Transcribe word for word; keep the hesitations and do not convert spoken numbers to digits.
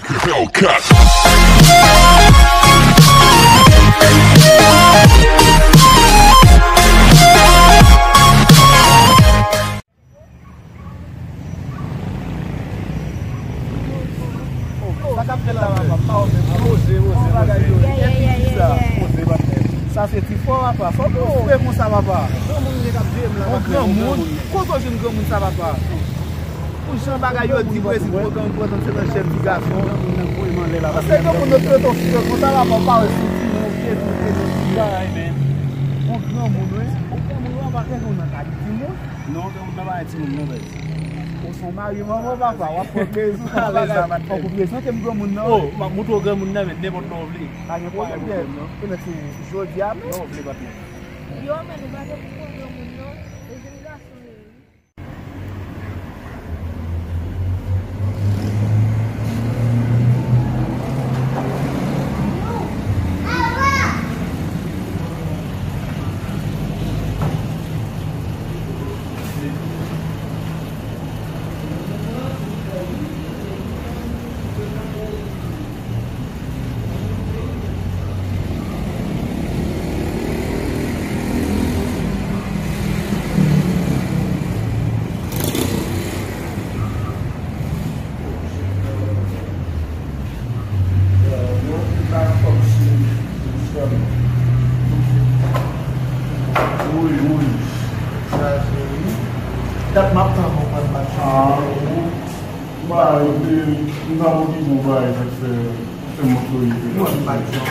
Hellcat. Sa k ap fèt la, papa? Poze, poze, poze. Poze, papa. Sa se ti fò, papa. Fò w montre konsa, papa. Yon granmoun. Kote w jwenn granmoun sa, papa? Pou jan bagay yo di, Brezil pran trannsenk an chèf ti gason. Se granmoun yo trete w figè konsa, papa, w pa wè se timoun, ou vye tou, ou vye tou. Yon granmoun, wi. Yon granmoun, w pa gen yon nan ka di timoun. Non, granmoun nan pa gen timoun, non, bèz. Ou se yon mari manman, papa, w ap pran plezi w, fòk ou prezante m granmoun nan. Oh, m ap montre w granmoun nan, men nenpòt lè w vle. Pa gen pwoblèm. E mèt se jodi a menm. Lè w vle, patnè. Yo, men nou pa gen pou pran granmoun, non. E jèn gason yo ye. Wi, wi. Sa se wi. Dat m ap tann ou pral bat chan. Ah, wi. Ba, e, m ta okipe w, ba, e, fè, fè m montre w. Mwen, m bat chan.